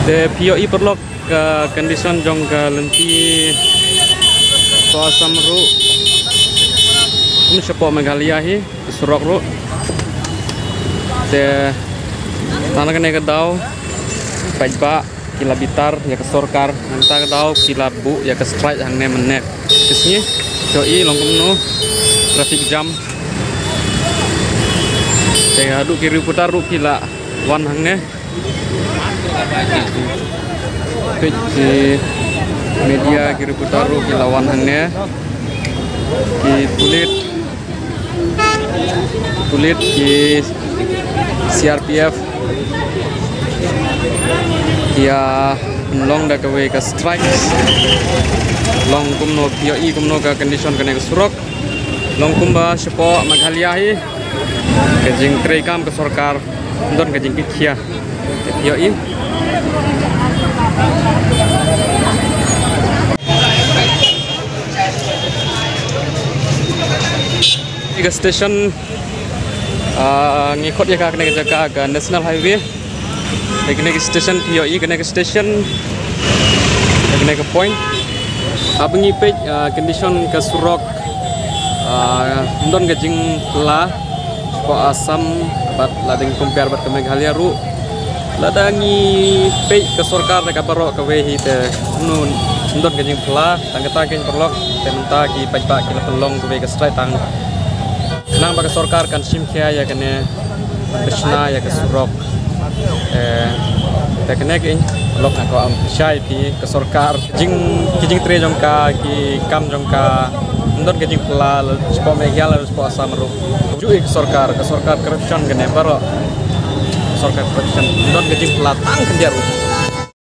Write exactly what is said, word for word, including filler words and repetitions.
Te phi ïohi paralok ka condition jong ka lynti shapoh Assam ruh, kum shapoh Meghalaya hi, ka surok ruh. Te tang na kane ka daw paidbah ki la bitar ïa ka sorkar, nangta ka daw ki la buh ïa ka strike hangne mynne ka sngi. Phi ïohi long kumno, traffic jam. Te haduh ki reporter ruh ki la wan hangne. Peit ki media, ki reporter ruh ki la wan hangne. Ki pulit, pulit, ki C R P F ki ïa pynlong da kawei ka strike. Long kumno, phi ïohi kumno ka condition kane ka surok. Long kumba shapoh Meghalaya hi, ka jingtreikam ka sorkar, don ka jingkitkhia. Te phi ïohi. Ka station, ah, ngi khot ïa ka kane ka jaka ka National Highway. Te kane ka station, phi ïohi kane ka station, te kane ka point. Haba ngi peit, ah, condition ka surok, ah, ym don ka jingphylla shapoh Assam bad lada ngi compare bad ka Meghalaya ruh. Lada ngi peit ka sorkar da ka baroh kawei hi te ym don ka jingphylla, tang kata kein paralok, te mynta ki paidbah ki la pynlong kawei ka strike tang khnang ba ka sorkar kan shim khia ïa kane, ban shna ïa ka surok. Eh, te kane kein paralok, nga kwah ban pynshai ïa phi, ka sorkar, jing, ki jingtrei jong ka, ki kam jong ka, ym don ka jingphylla, shapoh Meghalaya, shapoh Assam ruh. Ju ïa ka sorkar, ka sorkar corruption kane baroh. Sorkar corruption, ym don ka jingphylla tang khyndiat ruh.